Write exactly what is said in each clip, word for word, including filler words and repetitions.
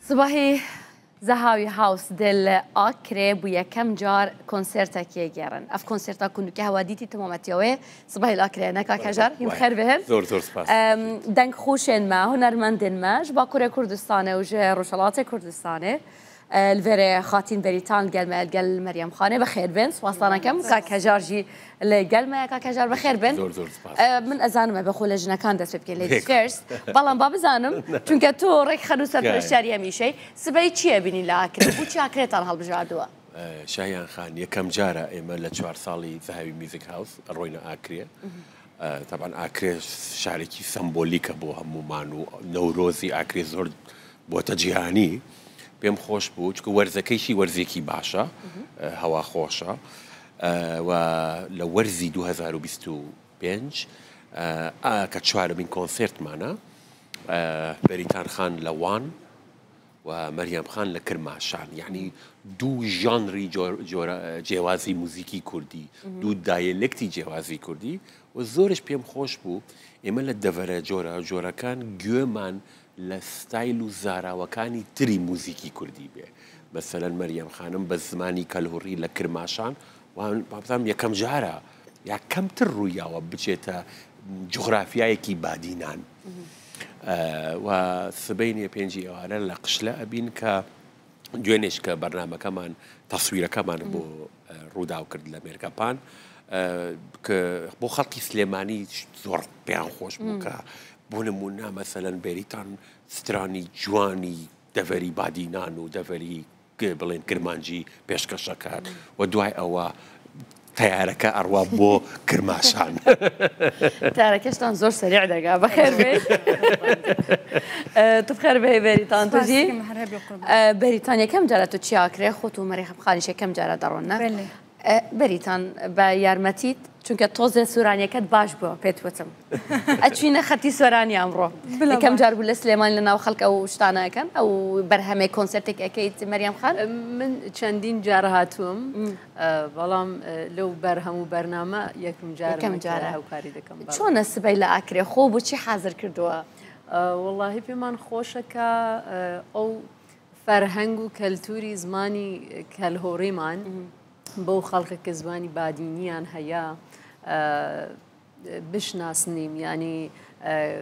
Sibahî Zehawi House dê li Akrê bû yekem car konsertekê gerin. Ev konserta ku nûke hewa dîtî temametiya wê sibahî li Akrê ne, kak Hejar, hîn bi xêr bihin. Zor zor spas. Em, dengxweşên me, hunermendên me ji Bakurê Kurdistanê û ji Rojhelatê Kurdistanê, e, li vêrê Xatîn Berîtan li gel me, li gel Meryem Xanê, bi xêr bin. Spasdana kem, kak Hejar jî li gel me, kak Hejar, bi xêr bin. Zor zor spas. E, min ez zanim, e, bi xwe li jinekan dest pê bikin, ladies first. Bala ba bizanim, çunke tu rêk xenû ser periştiyarî em îşey. Sibey çi ye bînî li Akrê? Bû çi Akrêtan hilbijardiwe? E, Şahiyan Xan, yekem cara ême li çar salî Zehawi Music House royne Akrê. E, teban Akrê şarekî sembolîk e bo hemûman û Newrozî Akrê zor bote cîhanî. Pêm xweş bû, çunke werzekê jî werzekî baş e, e, hewa xweş e. E, we li werzî du hezar û bîst û pênc, e, a ke çaremîn konsertman e, e, Berîtan Xan li Wan û Meryem Xan li Kirmaşan. Yanî du janrî cor-, cora-, cêwazî muzîkî kurdî, du diyalektî cêwazî kurdî. Û zor ji pêm xweş bû. Ême li devere cora corekan guman li stayl û zarawekanî tirî muzîkî kurdî bê. Meselen Meryem Xanim bi zimanî kelhurî li Kirmaşan, wan babzan yekem cara ya kemtir rûya we biçête cografyayekî badînan. E, we sibeynê pêncî êware li Qişle ebîn ke Duênê ji ke bernamekeman, taswîrekeman bo, e, Rûdaw kir li Mêrkepan, e, ke bo xelkî Silêmanî zor pêyan xweş bû ke, bo nimûne, meselen, Bêrîtan stranî ciwanî deverî Badînan û deverî, ke bilên, Kirmancî pêşkeş ket. We duay ewa teyareke erwa bo Kirmaşan. Teyareke ji tan zor serî dega. Bi xêr bê. E, tu bi xêr bê Bêrîtan, tu jî. Spas dikim, her hebî qurban. E, Bêrîtan, yekem cara tu çi Akrê, xwe tu Merî Xanîş yekem cara derone. Belê. E, Bêrîtan, be yarmetî, çunke tozê sûraniyeke baş bû, pê diwutim. E, çûyne xetî soranî emro. Bila yekem baş. Car bû li Silêmanî li nav xelk ew ştana ekin, ew berhemê konsertêk ekeyt Meryem Xan? E, min çendîn car hatûm. Hmm. E, belam, e, lew berhem û bername yekem car yekem me cara. Hewkarî dikim, belam. Çone sibey li Akrê? Xwe bo çi hazir kirdiwe? E, wellahî pê man xweş e ke, e, ew ferheng û keltûrî zimanî kelhorî man, bo xelkeke zimanî badîniyan heye, e, bişinasnîm, yanî, e,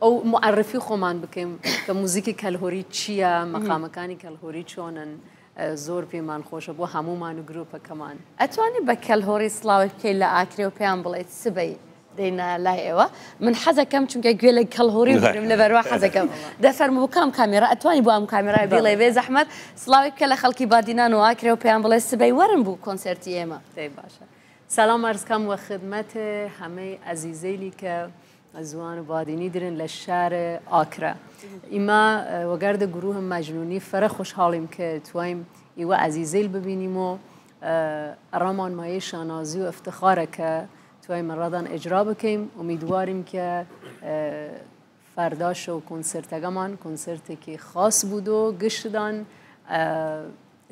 ew muerrifî xweman bikim ke muzîkê kelhorî çi ye, meqamekanî kelhorî çon in, e, zor pê man xweş e bo hemûman û grûpekeman. Etwanî be kelhorî silawek bikey li Akrê û pêyan biڵێ sibey deyne lay êwe. Min hez ekem, çunke gelek kelhorî bûrim, li ber we hez ekem. De fermo, bo kam kamera, etwanî bo em kamerayê bîlê vê zehmet. Silawek bike li xelkî Badînan û Akrê û pêyan biڵê sibey werin bo konsertî ême. Tê baş e. Selam erz kam we xidmetê hemey ezîzeylî ke ziwan û badînî dirin li şarê Akre. Îma, e, wegerde grûhê Mecnûnî fere xweşhalîm ke tuwayim î we ezîzeyl bibînîmo, e, raman mayê şanazî û iftixar e ke tuwayim radan icra bikeyim. Umîdwarîm ke, e, Ferda şew konsertegeman konsertekî xas bû do, gişidan, e,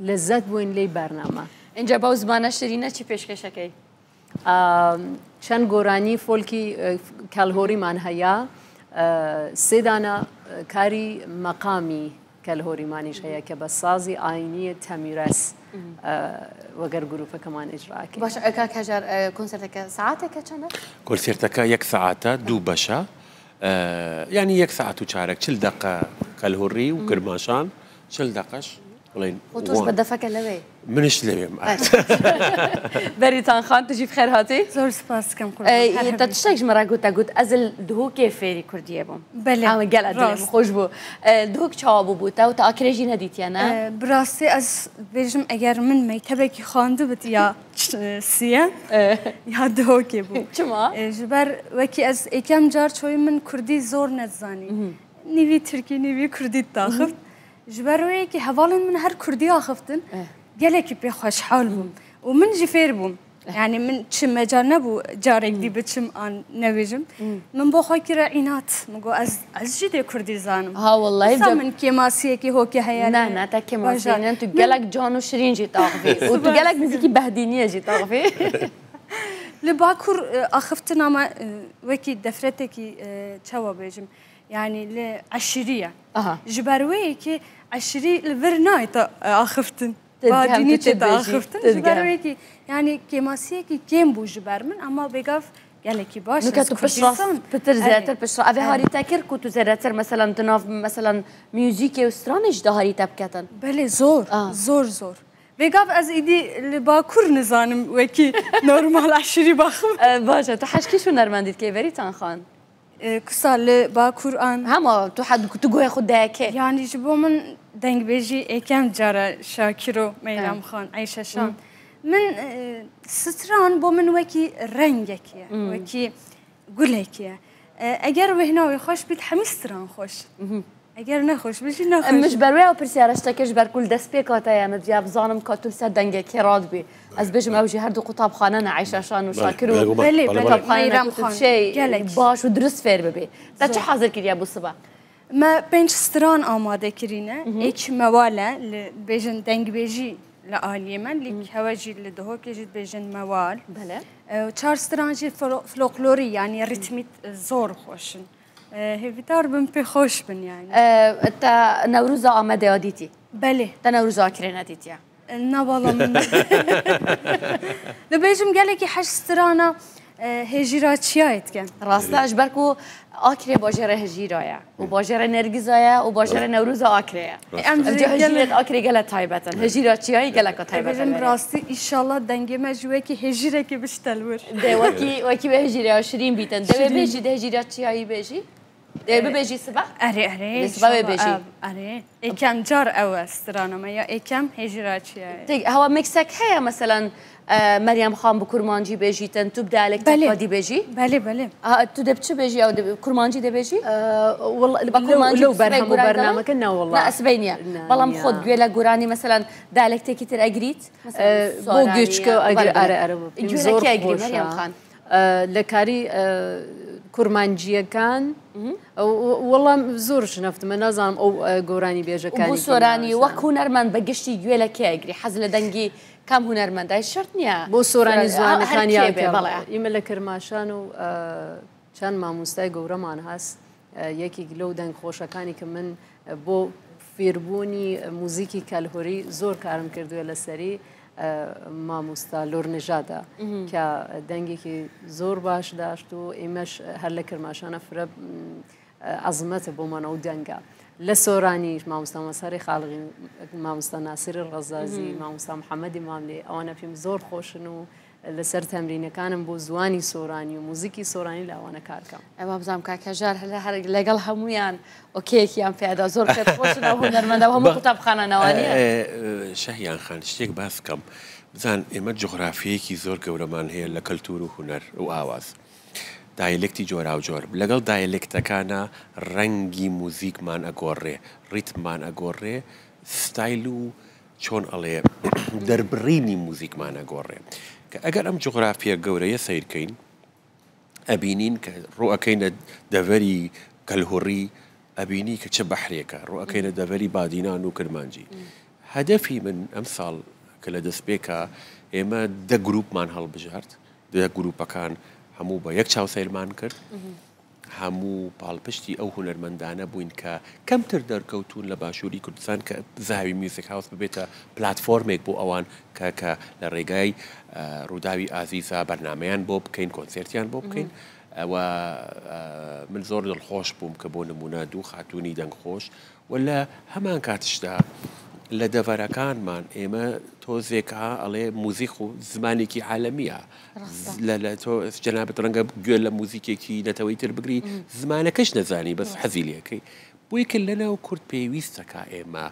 lezzet bûn lê bername. Înca baw zimana şirîne çi pêşkêşekey? E, çend goranî folkî, e, kelhorî man heya, e, sêdana, e, karî meqamî kelhorî manî ji heye ke be sazî ayînî yê temîres, e, weger grûpekeman îcra kir. Baş, e, kak Hejar, e, konserteke saeteke çend e? Konserteke yek saete, du beş e. E, yanî yek saet û çarek, çil deqe kelhorî û kirmaşan, çil deqeş. Û tu ji be defeke lewê? Min ji lewê me. Berîtan Xan, tu jî bi xêr hatî. Zor spas dikim, qurban. E, te tiştek ji me re got, te got, ez li Duhokê fêrî kurdiyê bûm. Belê. Ama gel dilê min xweş bû. E, Duhok çawa bû bo te û te Akrê jî nedîtiye, ne? E, bi rastî ez bêjim, eger min mektebekî xwendibû ya ç-, e, siyem, e, ya Duhokê bû. Çima? E, ji ber wekî ez êkem car çoyî min kurdî zor nedizanî. Nîvî tirkî, nîvî kurdî diaxift. Ji ber wê yekê hevalên min her kurdî axiftin. Eh. Gelekî pê xweşhal bûm. Û min jî fêr bûm. Eh. Yanî min çi mecal nebû carek dî biçim an nebêjim. Min bo xwe kire înat. Min got, ez, ez jî dê kurdî zanim. Ha, wellahî. Dîsa min kêmasiyekî hokê heye. Ne, ne, te kêmasiyê ne. Tu gelek can û şirîn jî taxivî. Û tu gelek muzîkî behdîniyê jî taxivî. Li Bakur, e, axiftina me, e, wekî defretekî, e, çawa bêjim, Yani li eşîrî ye. Aha. Ji ber wê yekê eşîrî li vir nayê te axiftin. Badînî tê te axiftin. Ji ber wê yekê yani kêmasiyekî kêm bû ji ber min ama bêgav gelekî baş. Nuke tu piştrast pitir zêdetir piştrast. Ev ê harî te kir ku tu zêdetir mesela di nav mesela muzîkê û stranê jî de harî te biketin. Belê zor, zor zor. Vêgav ez îdî li Bakur nizanim wekî normal eşîrî baxim. E, baş e, tu hej kî hunermendî dikey verî Tanxan? E, kusa li Bakur an. Hema tu hed-, tu guhê xwe dayekê. Yani ji bo min dengbêjî êkem cara Şakiro, Meyrem Xan, Eyşe Şan. Min, e, stran bo min wekî rengekî ye, wekî gulekî ye. E, eger wêhna wê xweş bît, hemî stran xweş. Eger nexweş bî jî nexweş. Em ji ber wê ew pirsiyara ji te kir, ji ber ku li destpêka te ye, min diya bizanim ka tu li ser dengekê radibî. Ez bêjim ew jî her du qutabxane ne, Eyşa Şan û Şakir û Belê, belê, belê. Qutabxane ne, Meyrem ku tu Xan, dişey gelek. Baş û dirust fêr bibî. Te çi hazir kiriye bo sibe? Me pênc stran amade kirîne. Êk mewal e, li bêjin dengbêjî li aliyê me, lîk hewe jî li Duhokê jî dibêjin mewal. Belê. E, çar stran jî flo-, floklorî, yanî rîtmî zor xweş in. E, hêvîdar bim pê xweş bin yani. E, te Newroza Amedê ya dîtî? Belê. Te Newroza Akrê nedîtiye? E, na bala min. Dibêjim gelekî hej strana, e, hêjîra çiyayê dike. Rast e, ji ber ku Akrê bajêre hejîra ye û bajêre Nergîza ye û bajêre Newroza Akrê ye. Em Evca hejîrê Akrê gelek taybet in. Hejîra çiyayê geleka taybet e. Dibêjim rastî, înşallah dengê me ji wekî hejîrekê bişte li wir. De wekî, wekî wê hejîreya şirîn bîtin. De wê bêjî, de hejîra çiyayî bêjî. Dê bibêjî sibe? Erê, erê. Dê sibe wê bêjî. Erê. Êkem car ew e strana me ya êkem hêjîra çiyayê. Tê, hewa mixek heye, meselan, e, Meryem Xan bi kurmancî bêjîtin, tu bi dialekta xwedî bêjî? Belê, belê. Ha, tu dê bi çi bêjî, ew dê bi kurmancî dê bêjî? E, wala-, li ba kurmancî lew ber hemû bernameke ne, wala. Na, ez bêniye. Belam xwe guhê le goranî, meselan, dialektekî tir egrît? Meselan, e, bo Soranî, göçkü, erê, erê, erê. Guhê le kê egrî, Meryem Xan? E, li karî, e, kurmanciyekan, e, w-, wela zor şinaftim, ez nazanim ew, e, goranî bêjekanî. Û bo soranî, wek hunermend be giştî guhê le kê egrî? Hez li dengî kam hunermend e? Şert niye. Bo soranî ziwanekaniya kê be, belê. Îme li Kirmaşan û, e, çend mamostayê gewreman has, e, yekî li dengxweşekanî ki min, e, bo fêrbûnî, e, muzîkî kelhurî zor karim kirdiye li serî, e, mamosta Lornijada, ke dengekî zor baş daşt û ême ji her li Kirmaşana fire, m, e, ezmet bo man ew deng e. Li Soranî mamosta Mesarê Xalixî, mamosta Nasirê Rezazî, mamosta Mihemedê Mamlê, ewana pê min zor xweş in û li ser temrînekan im bo ziwanî soranî û muzîkî soranî li ewana kar dikim. Ewa bizam kak Hejar hele her legel hemûyan okeyekî yan pêda zor xêr xweş in ew hunermend ew hemû qutabxana newanî ye. E, e, Şehiyan Xan, tiştek behs dikim. Bizan ême cografiyekî zor gewreman heye li kultur û huner û awaz. Diyalektî cora û cor. Legel diyalektekana rengî muzîkman agorê, rîtmman agorê, stayl û çon alê derbirînî muzîkmane gorê. Ke eger em cografiya gewreye seyr keyn, ebînîn ke ro ekeyne deverî kelhurî, ebînî ke çi behrêk e, ro ekeyne deverî badînan û kirmancî. Hedefî min emsal ke li destpêka ême de grûpman hilbijart, de grûpekan hemû be yek çaw seyrman kir. Hemû palpiştî ew hunermendane bûyn ke kemtir derkewtûn li Başûrî Kurdistan ke Zahawi Music House bibête platformek bo ewan ke, ke li rêgay, e, Rûdawî Azîza bernameyan bo bikeyn, konsertiyan bo bikeyn. E, we, e, min zor dilxweş bûm ke bo nimûne du xatûnî dengxweş, Wele heman katişta li deverekanman ême tozêka elê muzîk û zimanekî alemî ya. Rast e. Lele to cenabet renge guhê li muzîkekî neteweyî tir bigirî, zimanekeş nezanî, bes hezî lê key. Bo yekê li nav kurd pêwîst e ka ême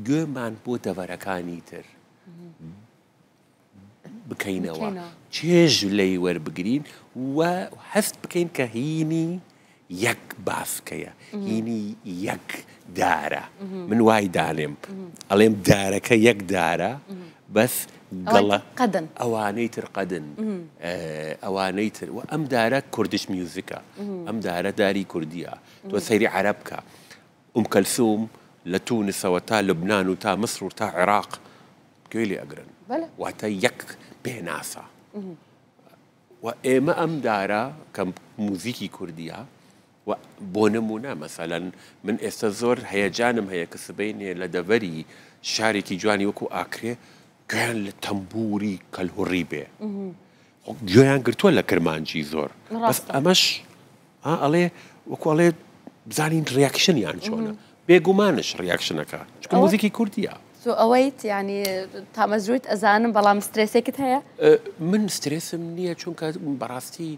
guhman bo deverekanî tir bikeynê we. Bikeynê we. Çêj lê werbigirîn we hest bikeyn ke hînî yek bavke ye. Hînî yek dar e. Min way danêm. Elêm dareke yek dar e. Bes gala qedin. Ewanê tir qedin. E, ewanê tir. We em dare Kurdish music e. Em dare darî Kurdî ye. Tu serî Ereb ke. Um Kelsûm li Tûnis e we ta Lubnan û ta Misir û ta Iraq guhê lê egirin. Belê. Wate yek pênasa. We ême em dara ke muzîkî Kurdî ya, و بۆ نمونە، مەسەلەن، من ئێستا زۆر هەیەجانم هەیە کە سبەینێ لە دەڤەری شارێکی جوانی وەکو ئاکرێ گوێیان لە تەمبوری کەلهوڕی بێ. خۆ گوێیان گرتووە لە کرمانجی زۆر. بەس ڕاستە. ئەمەش، ها، ئەڵێ، وەکو ئەڵێ، بزانین ڕیاکشنیان چۆنە. بێگومانش ڕیاکشنەکە. چونکە ئەوە موزیکی کوردیە. سو ئەوەیت، یعنی، تامەزرویت ئەزانم، بەڵام سترێسێکت هەیە؟ ئە، من سترێسم نییە، چونکە بەڕاستی،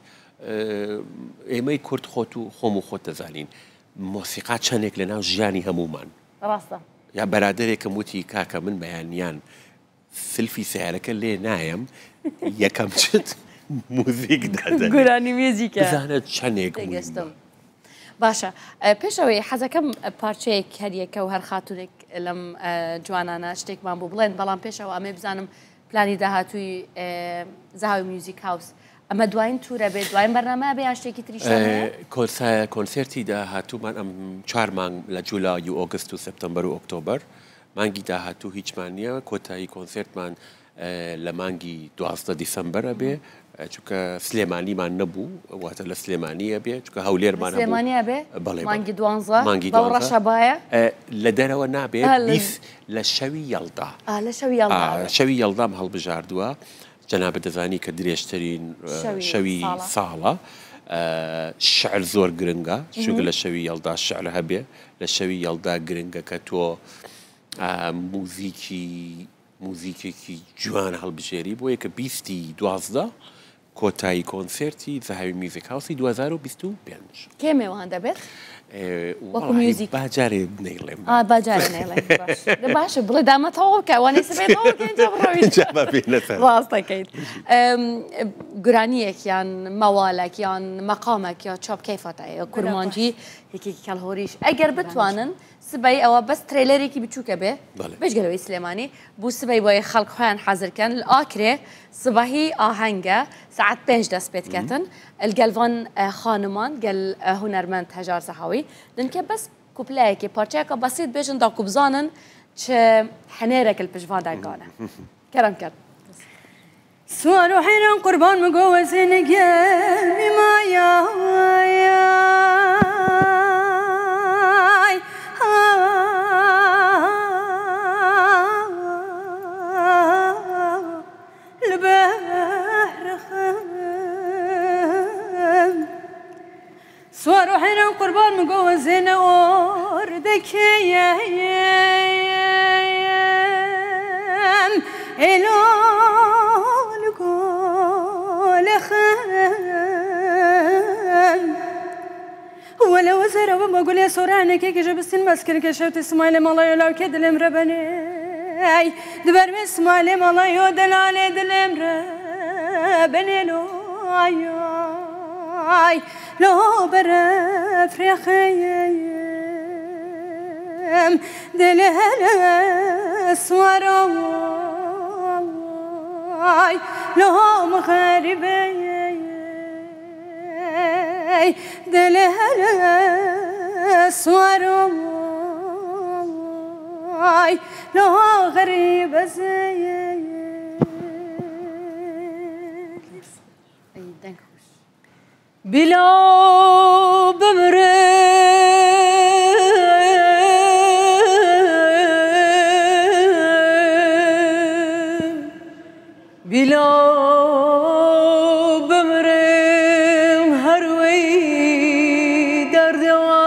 ئە، ئێمەی کورد خۆت و خۆم و خۆت دەزانین. مۆسیقا چەندێک لە ناو ژیانی هەمومان. ڕاستە. یا بەرادەرێکم وتی، کاکە، من بەیانیان سلفی سیارەکە لێ نایەم، یەکەم چت موزیک دادەنێ. گۆرانی میوزیکە. بزانە چەندێک مهمە. تێگەشتم. باشە، ئە، پێشەوەی حەزەکەم پارچەیەک هەریەکە و هەر خاتونێک لەم، ئە، جوانانە شتێکمان بۆ بڵێن، بەڵام پێشەوە ئەمێ بزانم پلانی داهاتووی، ئە، زەهاوی میوزیک هاوس. ئەمە دوایین تورە بێ، دوایین بەرنامە بێ، یان شتێکی تریشە هەیە؟ ئە، کۆنسە-، کۆنسێرتی داهاتوومان ئەم چوار مانگ لە جولای و ئۆگست و سەپتەمبەر و ئۆکتۆبەر. مانگی داهاتوو هیچمان نییە، کۆتایی کۆنسێرتمان، ئە، لە مانگی دوازدە دیسەمبەرە بێ، ئە، چونکە سلێمانیمان نەبوو، واتە لە سلێمانیە بێ، چونکە هەولێرمان هەبوو. سلێمانیە بێ؟ بەڵێ، مانگی بەڵێ. دوانزە؟ مانگی بەو دوانزە. ڕەشە بایە؟ ئە، لە دەرەوە نابێ، ها، لە بیست لە شەوی یەڵدا. ئا، لە شەوی یەڵدا. ئا، شەوی یەڵدام هەڵبژاردووە. جەنابت دەزانی کە درێژترین، ئە، شەوی شەوی ساڵە. ساڵە. ئە، شعر زۆر گرنگە، چونکە لە شەوی یەڵدا شعر هەبێ، لە شەوی یەڵدا گرنگە کە تۆ، ئە، موزیکی، موزیکێکی جوان هەڵبژێری، بۆیە کە بیستی دوازدە کۆتایی کۆنسێرتی زەهاوی میوزیک هاوسی دوهزار و بیست و پێنج. کێ مێوان دەبێت؟ ئێ، وەکو وەڵاهی میوزیک. با جارێ نەیڵێم. ئا، با جارێ نەیڵێم. باش. دە باشە، بڵێ دامە تەواو کە، وانەی سبەی تەواو کە، اینجا بڕەوی. اینجا با بێنە سەر. ڕاستەکەیت. ئەم، گورانیەک یان مەوالەک یان مەقامەک یا چاپ کەیفاتە یا کورمانجی، یەکێکی کەلهۆریش. ئەگەر بتوانن، سبەی ئەوە بەس ترێلەرێکی بچووکە بێ. بەڵێ. بێژگەلەوەی سلێمانی. بۆ سبەی بۆیە خەڵک خۆیان حەزرکەن. لە ئاکرێ سبەهی ئاهەنگە سەعات پێنج دەست پێ دکەتن. لەگەل ڤان، ئە، خانمان، گەل، ئە، هونەرمەند هەژار زەهاوی. دنکە بەس کوپلەیەکی، پارچەیەکە بەسیت بێژن دا کو بزانن چ هەنێرەک لە پشت ڤا دەگانە. کەرەم کەر. سوار و حیران قوربان من گوزین گەمی مایای. لبهرخم. سوار و حیران قوربان من گوزین اردکیم. الال گل خم. ولا وزر و ما گل سورانه که گجه بسین مسکر که شوت اسماعیل مالا یولا که دلم ربنه. ای دبر می اسماعیل مالا یو دلاله دلم ربنه لو. آی آی. لو برفرخیم دل هلا سوارم. آی لو مغربیم دل هلا سوارم. آی لو غریب زیم. ئەی دەنگ خۆش. بلا بمرم، بلا بمرم هەر وەی دەردەوە.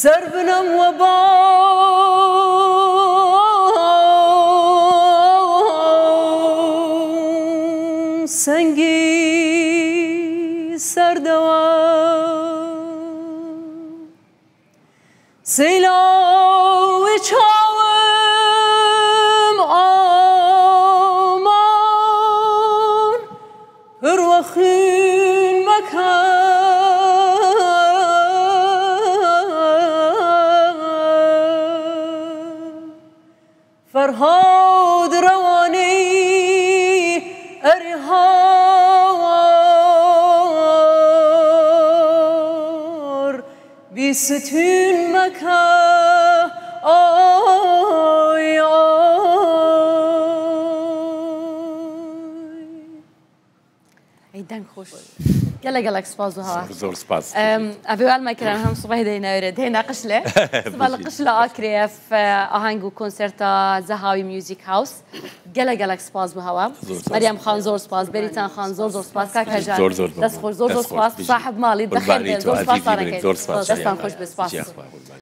سەر بنەم وە بان سەنگی سەردەوە. سەیلاوی چاوم ئامان پڕ وە خوین مەکە. فەرهاد ڕەوانەی ئەری هاوار بیستون مەکە. ئای ئای. ئەی دەنگ خۆش. Gelek gelek spas Zuha. Zor, zor spas. Em, ev ê me kirin hem sibahê de yine öyle. Dê ne qişle. Sibah li qişle akirê ev, e, aheng û konserta Zehawi Music House. Gelek gelek spas Zuha. Zor spas. Meryem Xan zor spas, Beritan Xan zor zor spas, Kak Hejan. Zor zor spas. Dest xweş, zor zor Dest xweş. spas. Sahib malî, Qurbanî bixêr tu, zor spas azîzî sareke. min, zor spas. Destan xweş be, spas. Ciya xwe qurban.